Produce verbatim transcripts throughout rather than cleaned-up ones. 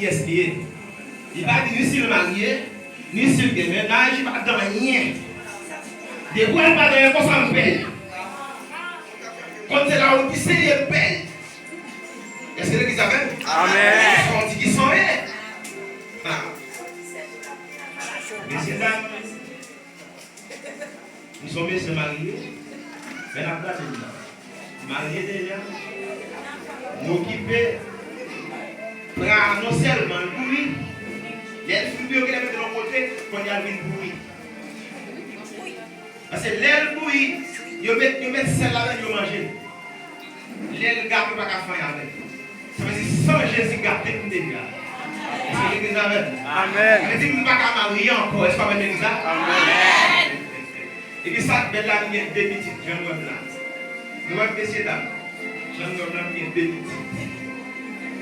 Yes, li ye. Li pa di ni si l marye, ni si l gen mennaj, li pa di anyen. Depi w pa di anyen konsa, m pè l. Kòm se la ou ki seye, m pè l. Èske legliz avè m? Amèn. Èske w di ki son ye? Ah. Mesye dam, M se yon mesye marye, men n ap gade m nan. M marye deja, m okipe, pra non sèlman l bouyi, lè l fin bouyi, yo genlè mete l yon kote, kounye a l vin bouyi. Paske lè l bouyi, yo met, yo met sèl ladan l, yo manje l. Lè l gate, ou pa ka fè anyen avè l. Sa vle di, san Jezi gate m deja. Èske legliz avè m? Amèn. Sa vle di, m pa ka marye ankò. Èske w avè m legliz la? Amèn. Epi sa k bèl la, m gen de pitit, jan nou wè m la. Nou wè m, mesye dam? Jan nou wè m la, m gen de pitit.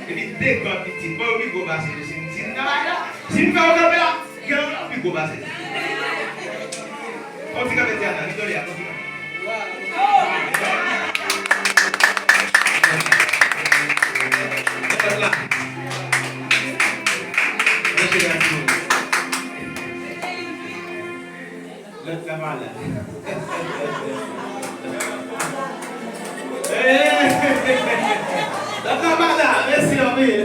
Epi de gran pitit. Bon, yo pi gwo pase yo. Si m, si m travay la, si m fè yo kanpe la, gen yon pi gwo pase. Fò w ti kanpe, Diana, Victoria, fò w ti kanpe. Lòt la pa la. Lòt la pa la. Mèsi anpil.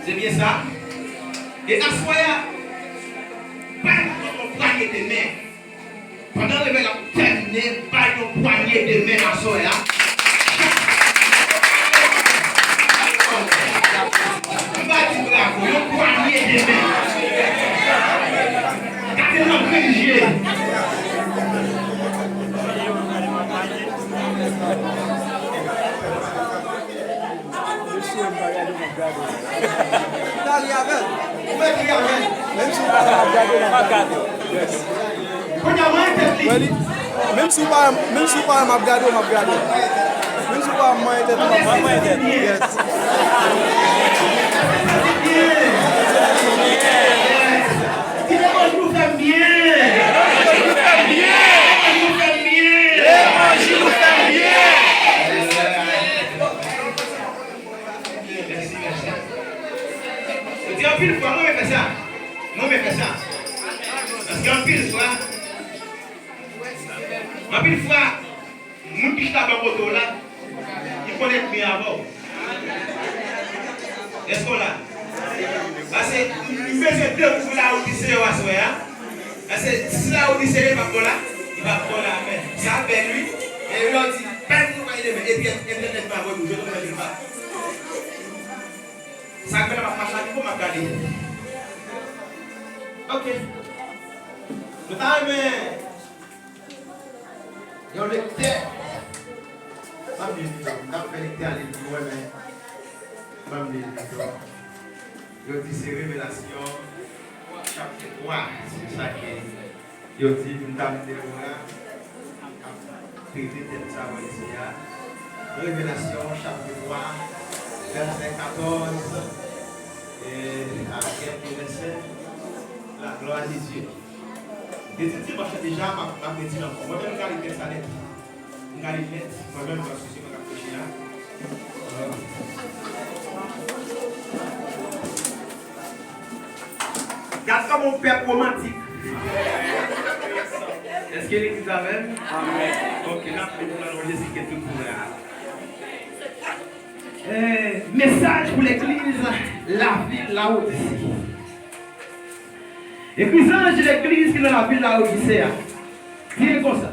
Se byen sa. E aswè a, bay yon pwanye de men. Pandan revèy la ap tèmine, bay yon pwanye de men aswè a. M pa di bravo, yon pwanye de men. Gade nan grenn je. Mesye, m pa gade, m ap gade. Ou mèt ri avè l. Ou mèt ri avè l. Menm si w pa wè, m ap gade, m ap gade. Kounye a, manyen tèt li. Wè li. Menm si w pa, menm si w pa wè, m ap gade w, m ap gade. Menm si w pa wè, manyen tèt ou, m ap manyen tèt ou. Yes. Di levanjil ou fè m byen. Levanjil ou fè m byen. Levanjil ou fè m byen. Mèsi, mèsi. Yo di anpil fwa, mwen renmen fè sa. Mwen renmen fè sa. Paske anpil fwa, anpil fwa, moun ki chita bò kote w la, li konn ènmi avè w. Èske w la? Paske m bezwen dekouvri Laodise yo aswè a. Paske si Laodise yo pa bon la, li pa bon la, men sa bèl wi. E yo di, bèl nou pa demen, epi entènèt pa bon, nou jwenn manje pa. Sa k fè l ap mache avèk ou, m ap gade. Ok. Nou ta renmen yon lektè. Ban m li pito. M t ap fè lektè a li pou mwen, men ban m li pito. Yo di se Revelasyon chapit twa. Se sa ke Yo di m ta mete Debora k ap trete tèm sa yo isi a. Revelasyon chapit twa, vèsè katòz, e, a kèk vèsè. La gloire de Dieu. Depi dimanch la deja, m ap, m ap redi nan kò. Mwen menm, m ka li tèks la nèt. M ka li nèt. Mwen menm, paske se mwen k ap preche la. Gad kòman yon pèp womantik. Èske legliz avè m? Amèn. Ok, n ap priye pou nan non Jezi ke tout pouvwa. Eh, mesaj pou legliz lavil Laodise. Ekri zanj legliz ki nan lavil Laodise a. Di l konsa.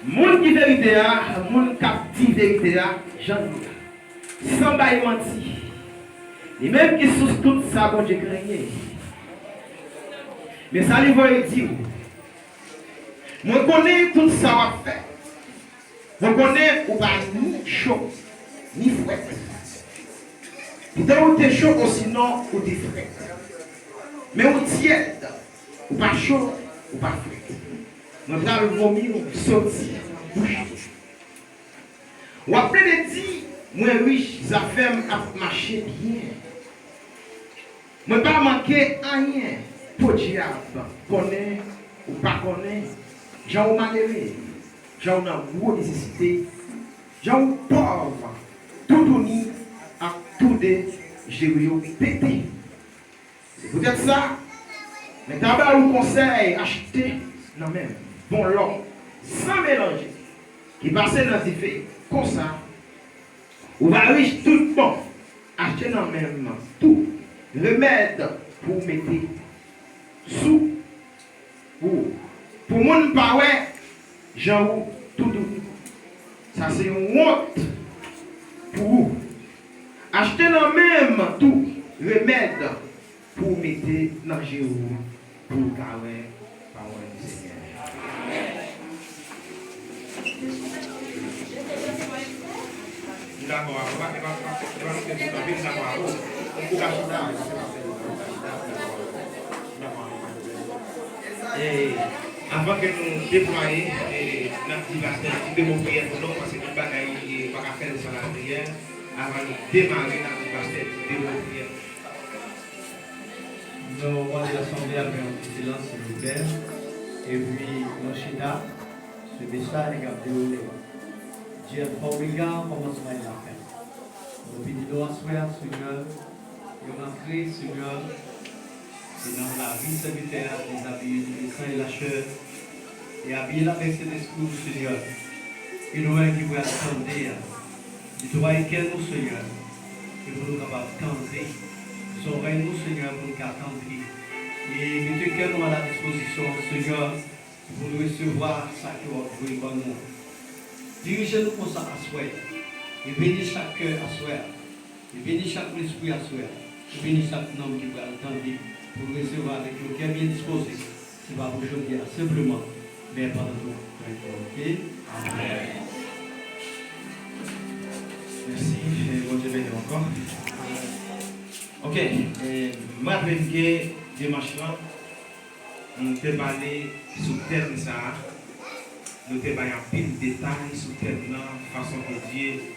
Moun ki verite a, moun k ap di verite a, jan l ye a. San bay manti. Li menm ki sous tout sa Bondye kreye. Men sa li voye di w. Mwen konnen tout sa w ap fè. Mwen konnen ou pa ni cho, ni frèt. Poutan ou te cho, osinon ou te frèt. Men ou tyèd, ou pa cho, ou pa frèt. Mwen pral vomi w soti bouch ou. W ap plede di, mwen rich, zafè m ap mache byen. Mwen pa manke anyen, podyab, konnen ou pa konnen, jan ou malere, jan ou nan gwo nesesite, jan ou pòv, toutouni ak tout de jeri yo pete. Se poutèt sa, mwen ta ba ou konsèy, achte nan men m bon lò, san melanje, ki pase nan dife. Konsa, ou va rich tout bon. Achte nan men m tou remèd pou w mete sou ou, pou moun pa wè jan ou toutouni. Sa se yon wont pou ou. Achte nan men m tou remèd pou w mete nan je ou, pou w ka wè pawòl Senyè. M dakò avè w, e pa, e pa, e pa, e pa, m dakò avè w. Ou ka chita, m dakò avè w. E, avan ke nou deplwaye, e, n ap di pastè ti de mo priyè pou nou, paske tout bagay, e, pa ka fè l san lapriyè. Avan nou demare, n ap di pastè ti de mo priyè pou nou. Nou mande lasanble a fè yon ti silans, silvouplè. Epi, nou chita sou mesaj k ap dewoule. Dye Alfa Omega, kòmansman e lafen. Nou beni nou aswè a, Senyè. Yo rantre, Senyè, e nan lavi sèvitè a, dezabiye li de san e lachè, e abiye l avèk Sentespri w, Senyè. E nou menm ki pral tande a, netwaye kè nou, Senyè, e pou nou kapab tande, zòrèy nou, Senyè, pou nou ka tande, e mete kè nou a la dispozisyon, Senyè, pou nou resevwa sa ke w ap voye ban nou. Dirije nou konsa aswè, e beni chak kè aswè a, e beni chak lespri aswè a, e beni chak nanm ki pral tande, pou nou resevwa avèk yon kè byen dispoze. Se pa pou jodi a senpleman, men pandan tout tan. Oke? Amèn. Mèsi. E Bondye beni w ankò. Oke. E, m raple m ke dimanch lan, nou te pale sou tèm sa a. Nou te bay anpil detay sou tèm nan, fason Bondye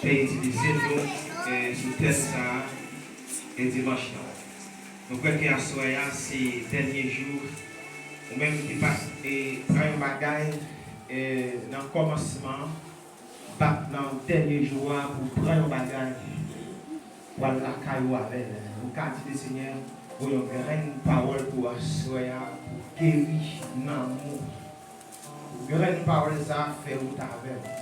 te itilize nou, e, sou tèm sa a, e dimanch lan. Nou kwè ke aswè a se dènye jou, ou menm ki pa, e, pran yon bagay, e, nan kòmansman an, bat nan dènye jou a pou pran yon bagay pou al lakay ou avè l. Ou ka di Lesenyè voye yon grenn pawòl pou aswè a, pou geri nanm ou. Pou grenn pawòl sa a fè wout avè w.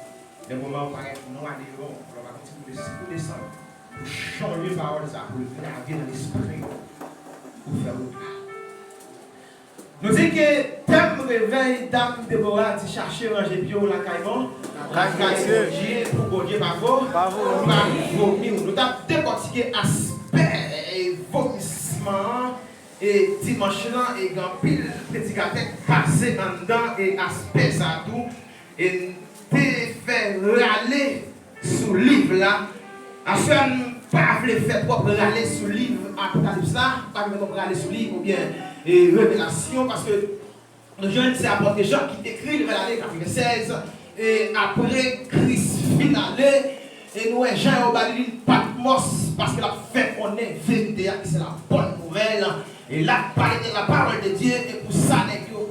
Lè moman w parèt nwa deyò, lè w pa konn si pou desann, pou chonje pawòl sa a, pou l grave nan lespri w, pou fè wout la. Nou di ke tèm revèy Dam Debora di chache ranje pye w lakay Bon-, lakay Bondye, pou Bondye pa vo-, pa vomi w. Nou t ap dekòtike aspè vomisman an, e dimanch lan, e gen anpil predikatè k pase anndan, e aspè sa a tou, e n te fè rale sou liv la. Aswè a, m pa vle fè twòp rale sou liv Apokalips la, m pa vle fè twòp rale sou li, oubyen, e, Revelasyon, paske nou jwenn se apòt Jan ki ekri l vè lane katrevennsèz, e, apre Kris fin ale, e nou wè Jan yo ba li lil Patmòs, paske l ap fè konnen verite a, ki se la bòn nouvèl, e l ap pale de la parole de Dieu, e pou sa nèg yo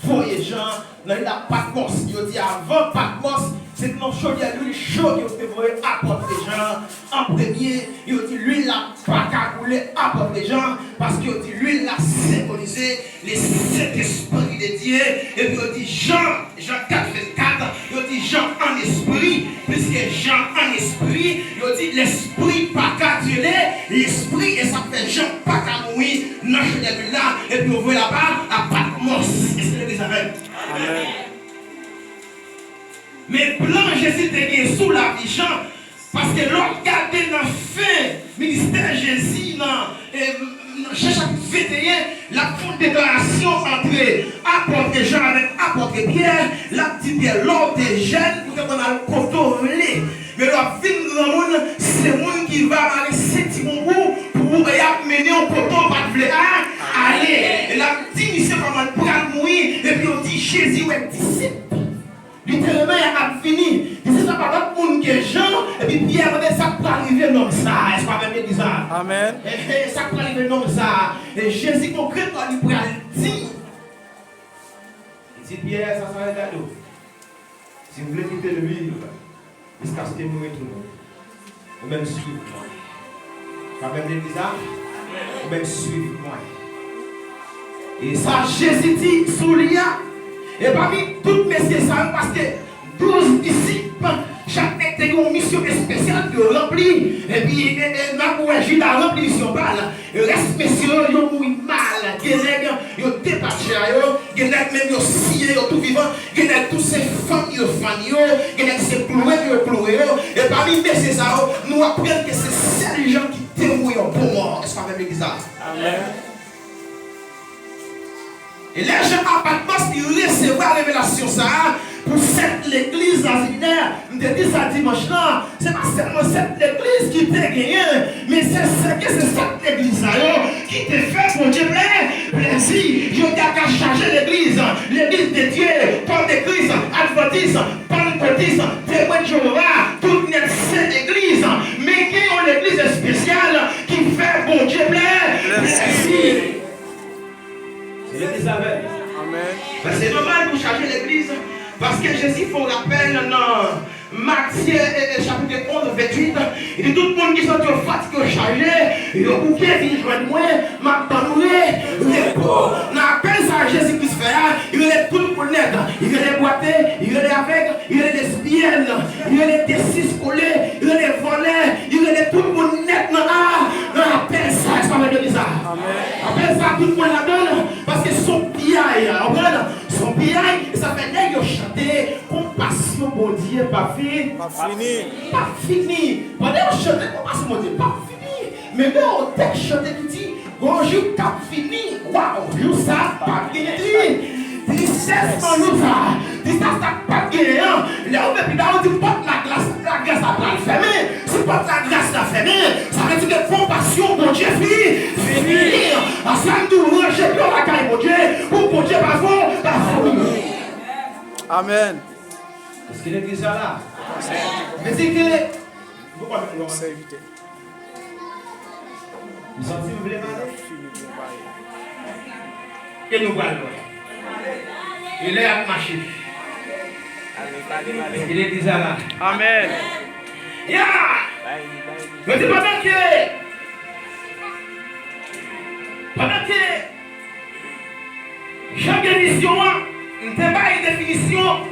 voye Jan nan lil la Patmòs. Yo di avan Patmòs, se te nan chodyè lwil cho yo te voye apòt Jan an premye. Yo di lwil la pa ka boule apòt Jan, paske yo di lwil la senbolize le Sentespri de Dye. Epi yo di Jan, Jan kat vennkat, yo di Jan an espri, piske Jan an espri, yo di lespri pa ka dyele lespri, e sa k fè Jan pa ka mouri nan chodyè lwil la, epi yo voye l apa a Patmòs. Èske legliz avè m? Amèn. Men plan Jezi te gen sou lavi Jan, paske lè w ap gade nan fen ministè Jezi nan, e, nan Jan chapit venteyen, l ap fè yon deklarasyon antre apòt Jan avèk apòt Pyè, l ap di Pyè, lè w te jèn, ou te konn al kote w vle. Men lè w ap vin granmoun, se moun ki va mare sentiwon ou pou ou, e y ap mennen w kote w pa t vle a-, ale. E l ap di misye kòman l pral mouri, epi yo di Jezi wè disip li te renmen an ap vini. Disip sa pa lòt moun ke Jan, epi Pyè mande sa k pral rive nonm sa a. Èske w avè m legliz la? Amèn. E, e, sa k pral rive nonm sa a? E Jezi konkretman li pral di. Li di Pyè, sa sa regade w. Si w vle kite l viv, jiskaske m retounen, ou menm swiv mwen. Sa menm legliz la, ou menm swiv mwen. E sa Jezi di sou li a, e pami tout mesye sa yo, paske douz disip, chak nèg te gen yon misyon espesyal pou yo ranpli. Epi, e, e, n ap wè Jida ranpli misyon pa l. Rès mesye yo, yo mouri mal. Gen nèg, yo te pa tchè yo. Gen nèg menm, yo siye yo tou vivan. Gen nèg tou se fanm yo fann yo. Gen nèg se kloure yo kloure yo. E pami mesye sa yo, nou aprann ke se sèl Jan ki te mouri yon bon mò. Èske w avè m legliz la? Amèn. E lè Jan a Patmòs li resevwa revelasyon sa a pou sèt legliz Azi Minè, m te di sa dimanch lan, se pa sèlman sèt legliz ki te genyen, men se, se ke se sèt legliz sa yo ki te fè Bondye plè, plezi. Jodi a ka chaje legliz, legliz de Dye, kò de Kris, advantis, pannkotis, temwen de Jewova, tout nèt se legliz. Men gen yon legliz espesyal ki fè Bondye plè, plezi. Se legliz avè l. Amèn. Men se nòmal pou chaje legliz, paske Jezi fè yon rapèl nan Matye, e, e, chapit onz, venntuit, li di, tout moun ki santi yo fatige, yo chaje, yo bouke, vin jwenn mwen, m ap ban nou re-, repo. Nan apèl sa Jezi Kris fè a, li rele tout moun nèt, li rele bwate, li rele avèg, li rele lesbyèn, li rele desiskole, li rele vòlè, li rele tout moun nèt nan a, nan apèl sa, èske w avè m legliz la? Amèn. Apèl sa, tout moun ladan l, paske se yon piyay, w konprann? Se yon piyay, e sa fè nèg yo chante, konpasyon Bondye pa fi-, pa fini. Pa fini. Pandan yo chante, konpasyon Bondye pa fini. Men gen yon tèks chante ki di, gon jou k ap vini, waw, jou sa a p ap genyen tri-, tristès nan jou sa a. Tristès sa p ap genyen an. Lè ou vin pi da, ou di pòt lagras, lagras la pral fèmen. Si pòt lagras la fèmen, sa vle di ke konpasyon Bondye fi-, fini. Aswè m di w ranje pye w lakay Bondye, pou Bondye pa vo-, pa vomi. Amèn. Èske legliz la la? Vle di ke, nou pa met lòt. M santi m vle pale. E nou pral lwen. E lè y ap mache. Èske legliz la la? Amèn. Ya! Yo di pandan ke, pandan ke Jan gen vizyon an, m te bay definisyon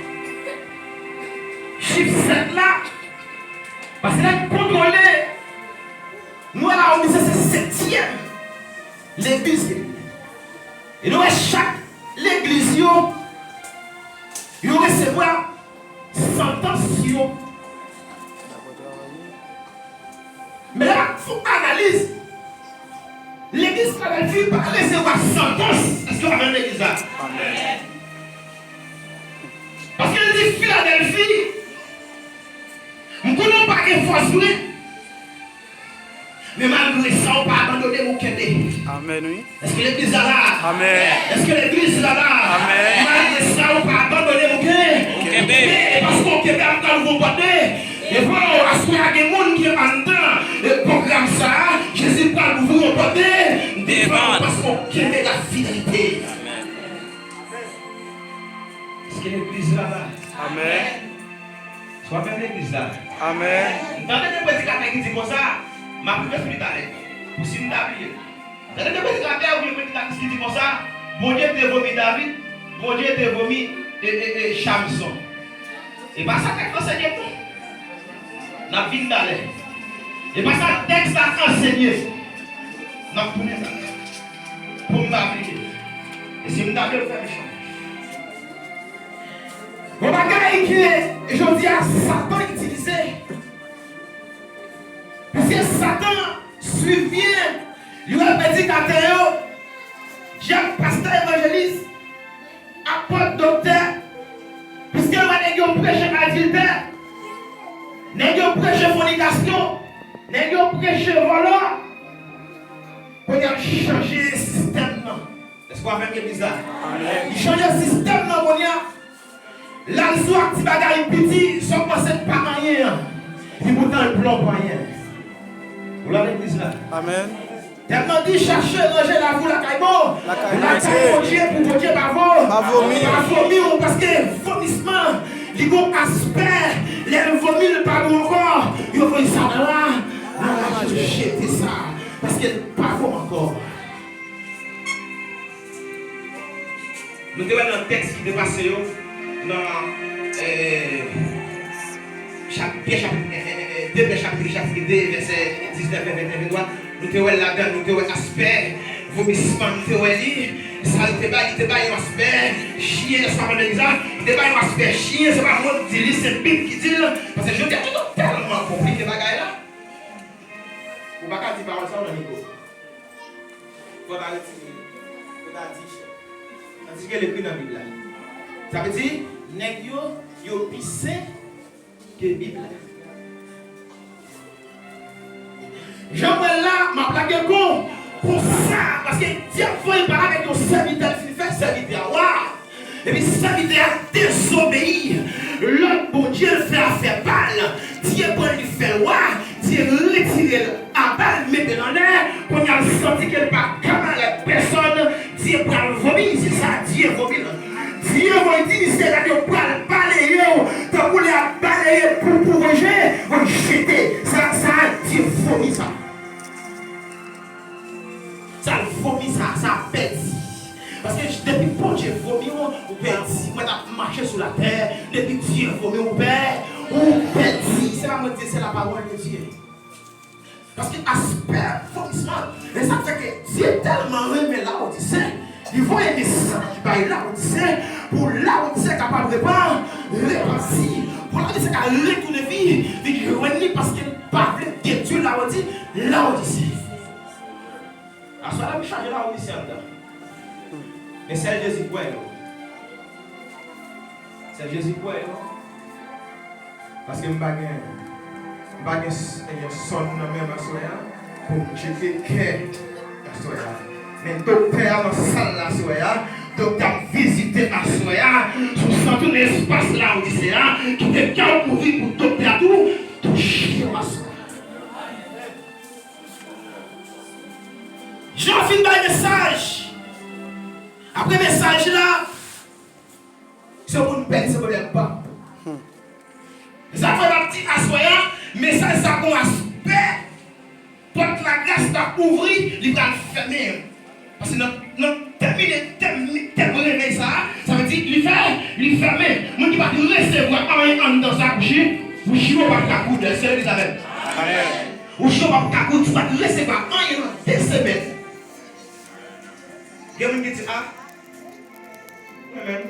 chif sèt la, paske lè n kontwole, nou wè la, misye se setyèm legliz ke li ye. E nou wè chak legliz yo, yo resevwa santans yo. Men lè n ap fè analiz, legliz Filadèlfi pa resevwa santans. Èske w avè m legliz la? Amèn. Paske l di Filadèlfi, m konnen w pa gen fòs vre, men malgre sa, w pa abandone m, ou kenbe. Amèn, wi. Èske legliz la la? Amèn. Èske legliz la la? Amèn. Malgre sa, ou pa abandone m, ou kenbe. Ou kenbe. E paske w kenbe, ap pral ouvri yon pòt de. E bon, aswè a gen moun ki anndan, e, pwogram sa a, Jezi pral ouvri yon pòt de, devan w paske w kenbe la fidelite. Amèn. Èske legliz la la? Amèn. Swa menm legliz la. Amèn. M tande de predikatè ki di konsa, m ap rive sou li talè. Pou si m ta bliye. Tande de predikatè oubyen predikatris ki di konsa, Bondye te vomi David, Bondye te vomi, e, e, e, Samson. E pa sa tèks ansenye m non. N ap vin talè. E pa sa tèks la ansenye. N ap tounen talè. Pou m pa bliye. E si m ta bliye, m fè mechan. Yon bagay ke jodi a Satan itilize. Paske Satan swiv byen, li wè predikatè yo, jèn pastè evanjelis, apot doktè, piske l wè nèg yo preche adiltè, nèg yo preche fònikasyon, nèg yo preche vòlò, kounye a l chanje sistèm nan. Èske w avè m legliz la? Amèn. Li chanje sistèm nan kounye a. L al sou ak ti bagay piti, sa w panse k pa anyen an. Epoutan l pli anyen. Ou la legliz la? Amèn. Tèm nan di chache ranje lavi w lakay Bon-, lakay Bondye, pou Bondye pa vo-, pa vomi w, paske vomisman, li gon aspè, lè l vomi l pa bon ankò, yo voye sa nan la, nan la, yo jete sa. Nou te wè nan tèks ki te pase yo, nan, eh, chap-, Pyè chapit, eh, eh, eh, de Pyè chapit, chapit de, vèsè diznèf, venn, venn, venntwa, nou te wè l ladan, nou te wè aspè vomisman, nou te wè li, sa l te bay, li te bay yon aspè chyen, lè swa nan legliz la, li te bay yon aspè chyen, se pa mwen ki di li, se Bib ki di l, paske jodi a, tout nou tèlman konplike bagay la. Ou pa ka di pawòl sa yo nan mikwo. Fò w ta retire li. Fò w ta di chè. Tandis ke l ekri nan Bib la. Sa vle di, nèg yo, yo pi sen ke Bib la. Jan m wè l la, m ap lage kon, konsa, paske dyab voye pale avèk yon sèvitè, l fin fè sèvitè a wa. Epi sèvitè a dezobeyi lòd Bondye, l fè afè Baal. Dye pran l, li fè l wa. Dye retire l anba, l mete l anlè. Kounye a, l santi ke l pa ka pale ak pèsòn. Dye pral vomi, se sa, Dye vomi l. Dye voye di misye, gade, yo pral baleye w, tankou lè y ap baleye poupou ranje, yo jete. Sa, sa, Dye vomi sa. Sa l vomi sa, sa pèdi. Paske depi Bondye vomi w, ou pèdi. Mwen t ap mache sou latè, depi Dye vomi w, ou pè-, ou pèdi. Se pa mwen di, se la parole de Dieu. Paske aspè vomisman, e sa k fè ke Dye tèlman renmen Laodise, li voye mesaj bay Laodise, pou Laodise kapab repan-, repanti, pou Laodise ka retounen vin, vin jwenn li, paske l pa vle detwi Laodi-, Laodise. Aswè la, m chaje Laodisyen anndan. Men sèl Jezi k wè yo. Sèl Jezi k wè yo. Paske m pa gen, m pa gen s-, yon sòn nan men m aswè a pou m tcheke kè aswè a. Men doktè a nan sal la aswè a. Doktè ap vizite aswè a. Si w santi w nan espas Laodise a, kite kè w ouvri pou doktè a tou touche w aswè a. Jan fin bay mesaj. Apre mesaj la, se moun pèdi, se pwoblèm pa. Se sa k fè m ap di aswè a, mesaj sa gon aspè. Pòt lagras la ouvri, li pral fèmen. Paske nan, nan tèmine, tèm, tèm revèy sa a, sa vle di li fè, li fèmen. Moun ki pa t resevwa anyen anndan sa a, bouchi, bouchi yo pa t ka koud, èske legliz avè m? Amèn. Bouchi yo pa t ka koud, si w pa t resevwa anyen nan de semèn. Gen moun ki di, a, mwen menm,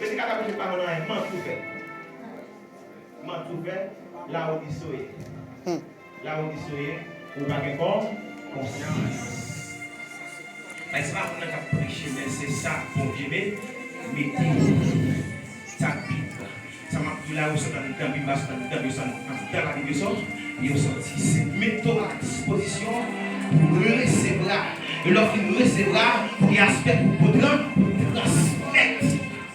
predikatè pa jwenn pa jwenn anyen, m antouvè. M antouvè, Laodise w ye. Laodise w ye, ou pa gen kon-, konsyans. Bay, se pa moun nan k ap preche, men se sa Bondye me-, mete. Sa Bib. Sa m ap di la, yo sot anndan Bib la, sot anndan, yo sot anndan Labib, yo sot, yo soti. Se mete w a dispozisyon pou resevwa. E lè w fin resevwa, pou gen aspè pou w pran, pou w transmèt.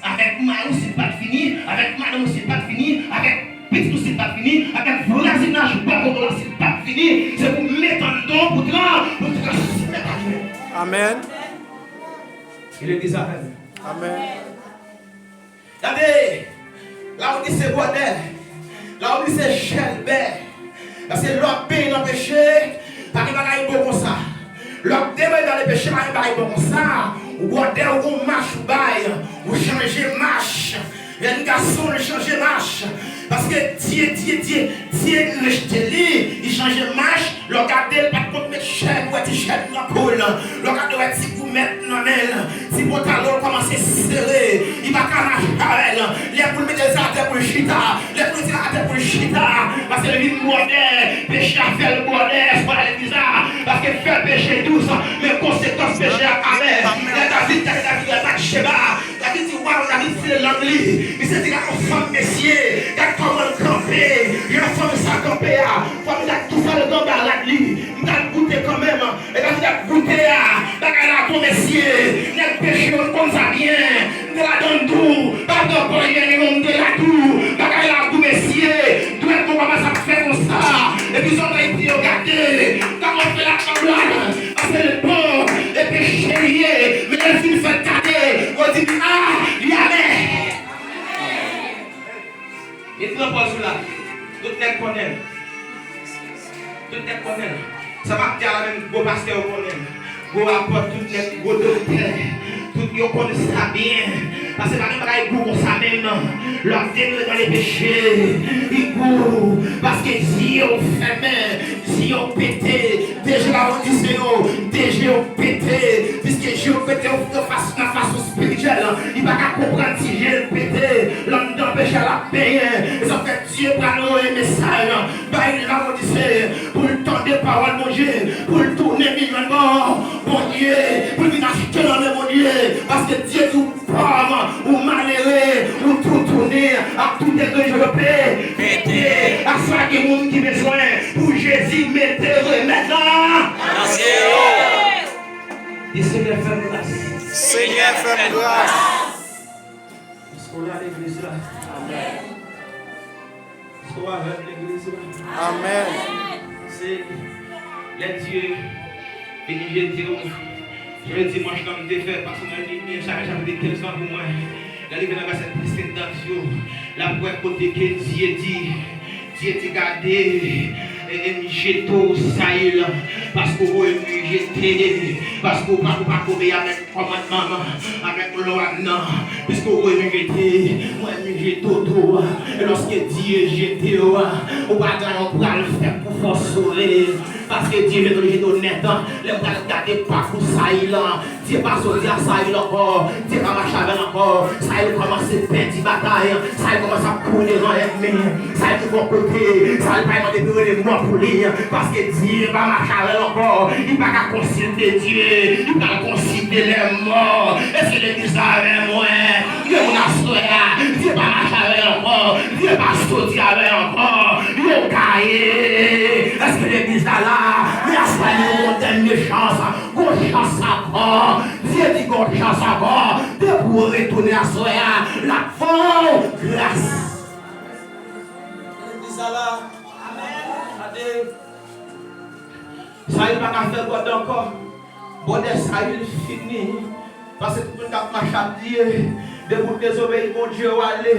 Avèk mari w si l pa t vini, avèk madanm w si l pa t vini, avèk pitit ou si l pa t vini, avèk vwazinaj ou bò kote w la si l pa t vini, se pou w met anndan w pou tran-, pou transmèt ak yo. Amèn. E legliz avè m. Amèn. Gade, Laodise bwòdè, Laodise chèlbè. Paske lè w ap benyen nan peche, pa gen bagay bon konsa. Lè w ap demeure nan le peche, pa gen bagay bon konsa. Ou bwòdè, ou gon mach ou bay, ou chanje mach. Jèn gason, ou chanje mach. Paske Dye, Dye, Dye, Dye rejte li, li chanje mach. Lè w gade l, pa t konn met chèn, ou wè ti chèn nan kou l. Lè w gade, ou wè ti goumèt nan men l. Ti pantalon l kòmanse sere. Li pa ka mache avè l. Lè pou l mete l atè pou l chita. Lè pou l mete l atè pou l chita. Paske l vin bwòdè. Peche a fè l bwòdè. Èske w al legliz la? Paske fè peche dous, men konsekans peche a amè. Lè David, David, David, Batcheba, David di, waw, David file lang li. Misye di, gad yon fanm, mesye. Gad kòman l kanpe. Jan fanm sa kanpe a. Fanm sa tou fè l anba rad li. M pral goute kanmenm. E David ap goute a. Bagay la bon, mesye. Nèg peche yo, m konn sa byen. M te ladan l tou. Pa pran pòyè, men m te la tou. Bagay la gou, mesye. Dwèt mwen kòmanse ap fè konsa. Epi zòrèy pye yo gate. Kòman fè la sanblab? Paske l bon, e peche l ye. Men lè l fin fè l gate, yo di, a, li amè. Li pran pòz ou la. Tout nèg konnen l. Tout nèg konnen l. Sa m ap di a la menm, gwo pastè yo konnen l. Gwo apòt, tout nèg, gwo doktè. Tout Yo konn sa byen, paske pa gen bagay gou konsa menm. Lè w demeure dans le péché, li gou, paske zye w fèmen, zye w pete. De je Lawodise yo, de je yo pete, piske je yo pete nan fas, nan fason espirityèl, li pa ka konprann si je l pete. Lè w anndan peche a, l ap benyen. E sa fè Dye pral voye mesaj bay Lawodise pou l tande pawòl Bondye, pou l tounen vin jwenn Bondye, pou l vin achte nan men Bondye, paske Dye di w pòv, ou malere, ou toutouni, ak tout degre je yo pete. Aswè gen moun ki bezwen pou Jezi mete remèd la nan zye yo. Di, Senyè, fè m gras. Senyè, fè m gras. Èske w la, legliz la? Amèn. Èske w avè m, legliz la? Amèn. Se lè Dye vin jete w. Jounen dimanch lan, m te fè pastè Nèni li Samuel chapit kenz lan pou mwen. Lè li vin nan vèsè disèt yo, l ap wè kote ke Dye di, Dye di, gade, e, e, m jete w, Sayil, paske w rejete, paske w pa, ou pa obeye avèk kòmandman m, avèk lwa m nan, piske w rejete, mwen m jete w tou. E lòske Dye jete w, ou pa gen anyen w pral fè pou fè w sove, paske Dye jete w, li jete w nèt. Lè m pral gade pakou Sayil, Dye pa sot di a Sayil ankò, Dye pa mache avè l ankò. Sayil kòmanse pèdi batay, Sayil kòmanse ap kouri devan ènmi. Sa ki bò kote, sa li pa mande pou rele mò pou li, paske Dye pa mache avè l ankò, li pa ka konsilte Dye, li pral konsilte lèmò. Èske legliz la avè mwen? Gen moun aswè a, Dye pa mache avè l ankò, Dye pa soti avè l ankò, yo gaye. Èske legliz la la? Men aswè a, li yon dènye chans, gon chans ankò. Dye di gon chans ankò, depi w retounen aswè a, l ap fè w gras. Legliz la la. Gade. Sayil pa ka fè gòd ankò. Bòdè Sayil fini. Paske tout moun k ap mache ap di, depi w dezobeyi Bondye, w ale.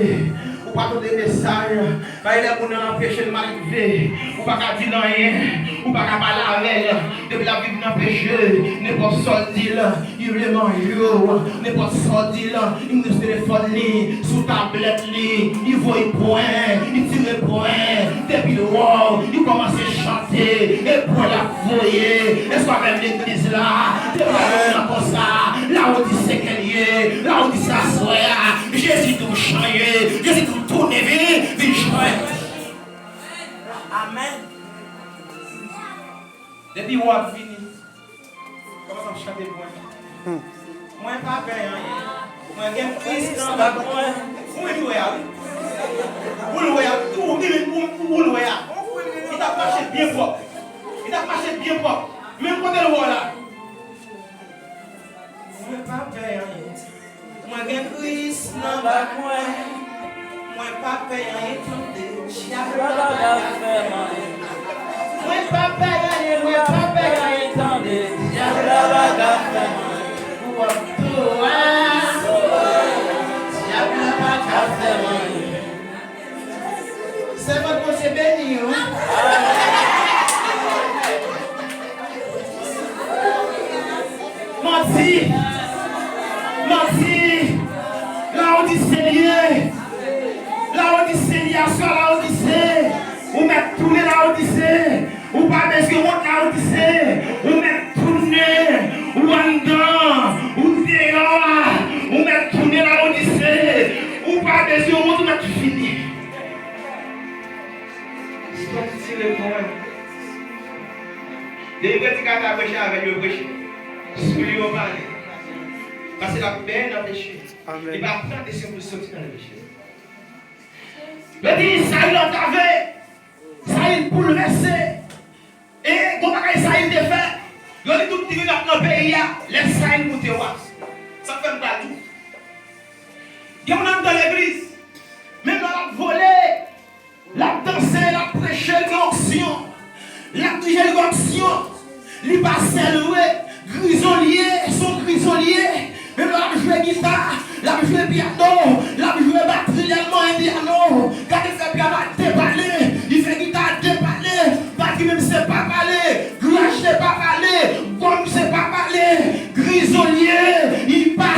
Ou pa tande mesaj. Paske lè moun nan nan peche, l mal rive. Ou pa ka di l anyen. Ou pa ka pale avè l. Depi l ap viv nan peche, nenpòt sa w di l, li vle manje w, nenpòt sa w di l, li met sou telefòn li, sou tablèt li, li voye pwen, li tire pwen, depi l wè w, li kòmanse chante, e pwen l ap voye. Èske w avè m legliz la? Depi w ap konsa, Lawodise ke l ye, Lawodise aswè a, Jezi di w chanje, Jezi di w tounen vin, vin jwenn. Amèn. Depi w ap vini, kòmanse ap chante pou mwen. Mwen pa pè anyen. Mwen gen Kris nan bak mwen. Ou menm ou wè a, wi. Ou l wè a, tou, ou menm ou, ou l wè a. Li t ap mache byen pwòp. Li t ap mache byen pwòp. Menm kote l wè w la. Mwen pa pè anyen. Mwen gen Kris nan bak mwen. Mwen pa pè anyen, tande. Dyab la pa ka fè m anyen. Mwen pa pè anyen, mwen pa pè anyen, tande. Dyab la pa ka fè m anyen. Ou ap tou a. Dyab la pa ka fè m anyen. Sèvant Bondye beni yo. Manti. Manti. Lawodise l ye. Lawodise l ye aswè, Lawodise. Ou mèt tounen, Lawodise. Ou pa bezwen wont, Lawodise. Ou mèt tounen. Ou anndan. Ou deyò a. Ou mèt tounen, Lawodise. Ou pa bezwen wont, ou mèt fini. Stòp tire pwen. Depi predikatè a preche avè l, yo preche sou li, yo pale. Paske l ap benyen nan peche. Amèn. Li pa pran desizyon pou l soti nan peche. Yo di Sayil antrave, Sayil boulvèse. E gon bagay Sayil te fè. Yo di tout tribinal nan peyi a, lè Sayil moute wa. Sa k fè m pral di w. Gen moun anndan legliz, menm lè l ap vole, l ap danse, l ap preche, l gen onksyon. L ap dirije, l gen onksyon. Li pa sèl vre, grizon l ye, se yon grizon l ye. Menm lè l ap jwe gita, l ap jwe pyano, l ap jwe batri, lè l manyen pyano. Gade l fè pyano a depale, li fè gita a depale. Batri menm se pa pale, graj se pa pale, gòm se pa pale. Grizon l ye, li pa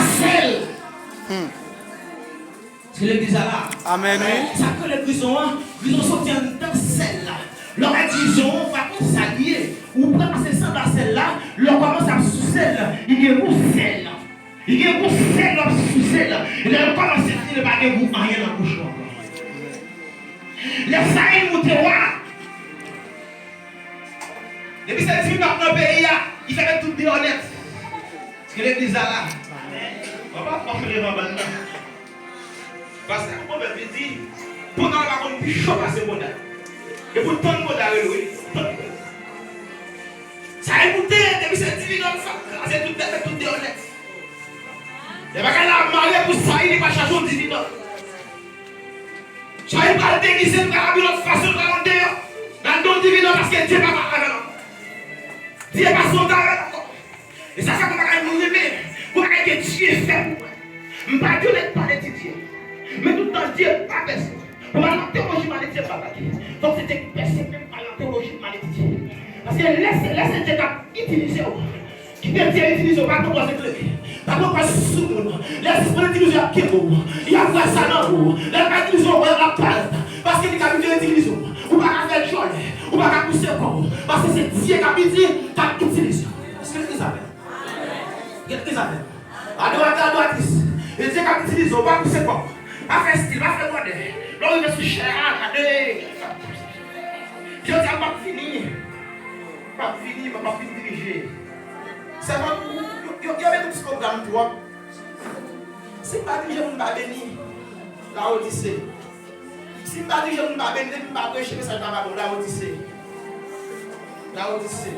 Amèn, wi. Sa k rele grizon an, grizon soti anndan sèl la. Lè w wè grizon an, ou pa konn sa l ye. Ou pran pase sanble a sèl la, lè w kòmanse ap souse l, li gen gou sèl. Li gen gou sèl lè w ap souse l. E lè l kòmanse fini, li pa gen gou anyen nan bouch ou ankò. Lè Sayil moute wa, depi se diven ap nan peyi a, li fèmen tout deyò nèt. Èske legliz la la? Papa, papa, leve anba nan. Pastè Pwovèb li di, bonda pa konn pi cho pase bonda. E pou tann bonda rele, wi, tann bonda. Sa e moute, depi se diven an, sa kraze tout nèt, tout deyò nèt. Lè bagay la ap mare pou Sayil, li pa chache yon diven an. Sayil pral degize, li pral abye lòt fason, li pral deyò. Nan don diven an, paske Dye pa pale avè l ankò. Dye pa sonde avè l ankò. E sa fè gon bagay mwen renmen, gon bagay ke Dye fè pou mwen. M pa di yon nèg pa etidye. Men tout tan Dye pa pèse. Pou m al nan teoloji mal etidye m pa blague. Fòk se Dye ki pèse men m pa al nan teoloji mal etidye. Paske lè se, lè se Dye k ap itilize w, kite Dye itilize w, pa pran pòz eklere. Pa pran pòz sou moun. Lè sispann itilize w, y ap kenbe w. Y ap wè sa nan ou. Lè l pa itilize w, y ap parèt. Paske li ka vin itilize w. Ou pa ka fè djòlè. Ou pa ka pouse kò w. Paske se Dye k ap iti-, k ap itilize w. Èske legliz avè m? Èske legliz avè m? Adoratè, adoratris. E Dye k ap itilize w. Pa pouse kò w. Pa fè stil, pa fè bwòdè. Lè w rive sou chè a, gade. Jodi a, m ap fini. M ap fini, m ap fini dirije. Sèvant, yo, yo, yo met yon ti pwogram twòp. Si m pa dirije moun pa beni, Lawodise. Si m pa dirije moun pa beni, depi m pa preche, mesaj la pa bon, Lawodise. Lawodise.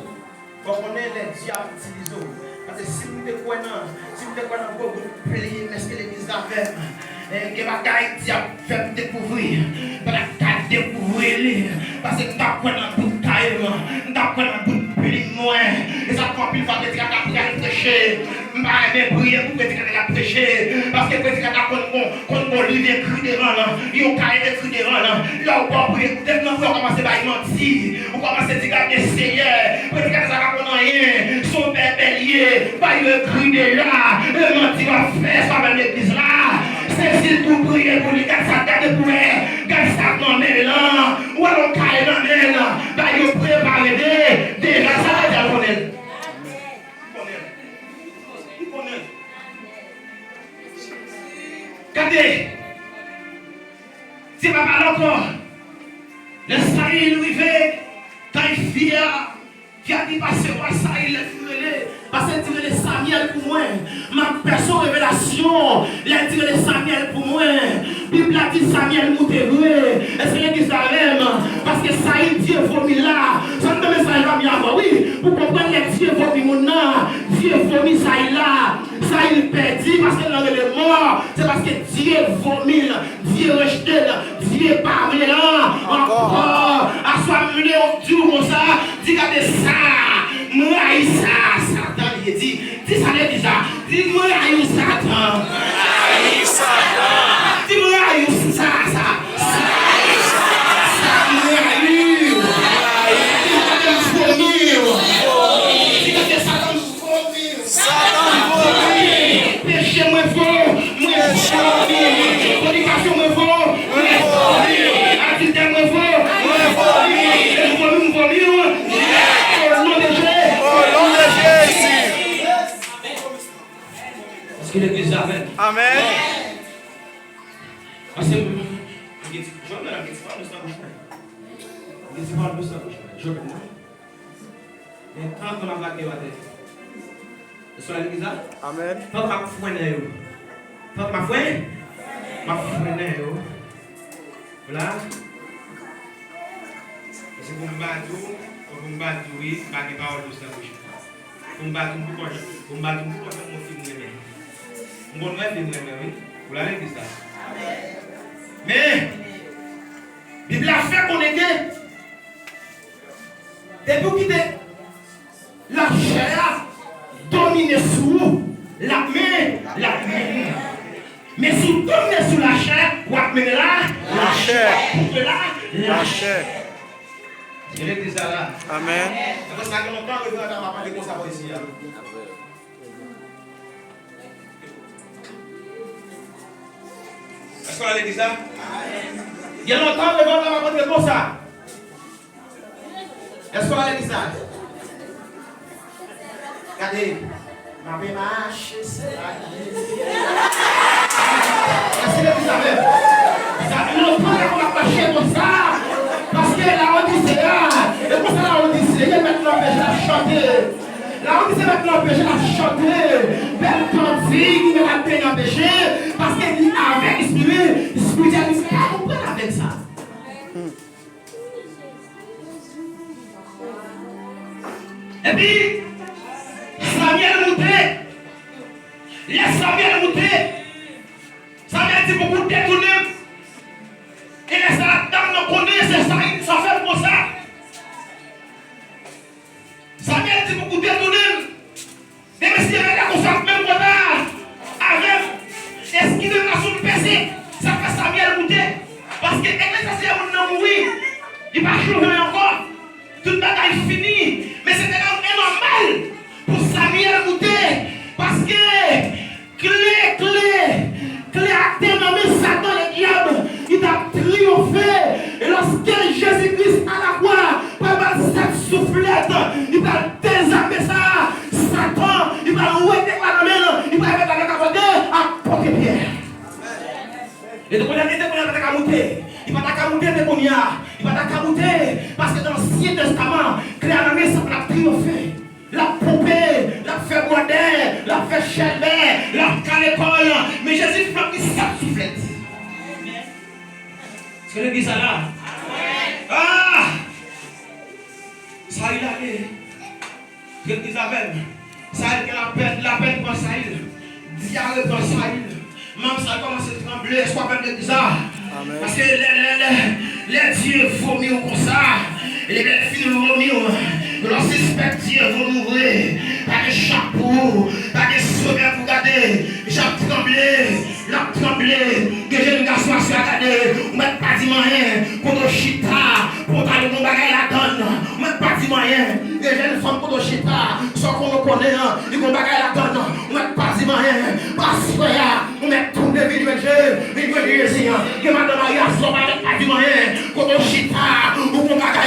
Fò w konnen lè Dye ap itilize w. Paske si m te kwè nan, si m te kwè nan gwo bout plim, èske legliz la avè m? E, gen bagay Dye ap fè m dekouvri. Bagay ta dekouvri li. Paske m t ap kwè nan bout kay m. M t ap kwè nan bout plim mwen. E sa fè anpil fwa predika ta pral preche. M pa renmen priye pou predika ta preche. Paske predika ta konn gon, konn gon liv ekri devan l. Yon kay ekri devan l. Lè w pa priye, depi nan priye w kòmanse bay manti. Ou kòmanse di, "Gade Seyè, predikatè sa pa konn anyen, se yon bèbè l ye, ba yo ekri deja, e manti w ap fè, sa w ap fè legliz la." Se si l tou priye pou li, gad sa, gade pou wè, gad sa k nan men l lan, ou wè l yon kay nan men l, ba yo prepare de, deja sa l deja konnen l. Li konnen l. Li konnen l. Gade, Dye pa pale ankò. Lè Sayil rive, kay fi a, fi a di, "Pase wa Sayil," lè l fin rele, pase di, "Rele Samyèl pou mwen. M ap pèse yon revelasyon." Lè l di, "Rele Samyèl pou mwen." Bib la di Samyèl moute vre. Èske legliz la avè m? Paske Sayil Dye vomi l la. Sa m nan mesaj la, m avè w, wi. Pou konprann lè Dye vomi moun nan, Dye vomi Sayil la. Sayil pèdi paske l nan rele mò. Se paske Dye vomi l. Dye rejte l, Dye pa vle l ankò. Aswè a m vle di w konsa, di, "Gade sa, m rayi sa, Satan li ye." Di, di sa legliz la, di, "M rayi w, Satan." Di, "M rayi w, sa, sa, sa, sa, m rayi w." Di, "Gade m vomi w." Di, "Gade Satan m vomi w." Satan vomi. Peche mwen vo, mwen vomi. Fònikasyon mwen vo, mwen vomi. Adiltè mwen vo, mwen vomi. E m vomi, m vomi w. O non de Jezi. O non de Jezi. Èske legliz la avè m? Amèn. Pase m gen ti, jòm nan gen ti pawòl nan bouch mwen. Gen ti pawòl nan bouch mwen. Jòm nan. Men tan, tan m ap lage yo atè. Èske w la legliz la? Amèn. Tan m ap fwennen yo. Tan m ap fwennen? M ap fwennen yo. Vwala. Paske pou m ba tou, pou m ba tou, wi, m pa gen pawòl dous nan bouch mwen. Pou m ba tou, m poko jan, pou m ba tou, m poko jan yon fi m renmen. M konn wè fi m renmen, wi. Ou la legliz la? Amèn. Men, Bib la fè konnen ke depi w kite lachè a domine sou ou, l ap mennen, l ap mennen. Men si w domine sou lachè, w ap mennen la, lachè, w ap pouse la, lachè. Èske legliz la la? Amèn. Se pou sa gen lontan reveran ta pa pale konsa bò isi a. Èske w la legliz la? Gen lontan reveryè pa t antre konsa. Èske w la legliz la? Gade, m ape mache, se pa Jezi. Èske legliz la menm? Sa fè lontan ke m ap mache konsa. Paske Lawodise a, e konsa Lawodise, li mèt nan peche, l ap chante. Lawodise mèt nan peche, l ap chante. Bèl kandil, li mèt ap benyen nan peche. Paske li avèg espiri, espirityèl, li pa konprann avèg sa. Epi, Samyèl moute. Lè Samyèl moute, Samyèl di pou koute tounen. E lè sa a, dam nan konnen se Sayil ki sa fè l konsa. Samyèl di pou koute tounen. Men mesye, rete konsa menm kote a avè m. Eskive m la sou m pese. Sa fè Samyèl moute. Paske eklezyaste a moun nan mouri. Li pa chanje ankò. Tout bagay fini. Men se te nòmal pou Samyèl moute. Paske kle, kle, kle a te nan men Satan Ledyab. Li t ap triyonfe. E lòske Jezi Kris alakwa, pral ba l sèt souflèt, li pral dezame sa, Satan, li pral wete kle a nan men l, li pral mete l avèk avòde ak pòtepyè. E te kounye a, e te kounye a, li pa ta ka moute. Li pa ta ka moute, te kounye a. Li pa ta ka moute, paske nan Ansyen Testaman, kle a nan men Satan ap triyonfe. L ap ponpe, l ap fè bwòdè, l ap fè chèlbè, l ap kale kò l. Men Jezi fè l pran sèt souflèt. Se legliz sa la. Ah! Sayil ale. Legliz avè m. Sayil gen lapèn, lapèn pran Sayil. Dyare pran Sayil. Manm sa kòmanse tranble, èske w avè m legliz la? Amèn. Paske lè, lè, lè, lè Dye vomi w konsa, lè l fin vomi w, lè w sispèk Dye vomi w vre, pa gen chak pou ou, pa gen somèy pou gade, Jan ap tranble, l ap tranble. Gen jèn gason aswè a, gade, ou mèt pa di m anyen. Kote w chita, pantalon gon bagay ladann, ou mèt pa di m anyen. Gen jèn fanm, kote w chita, sa w konnen, w konnen an, li gon bagay ladann, ou mèt pa di m anyen. Pastè a, ou mèt tounen vin jwenn Je-, vin jwenn Jezi an. Gen madanm marye aswè a, ou pa mèt pa di m anyen. Kote w chita, ou gon bagay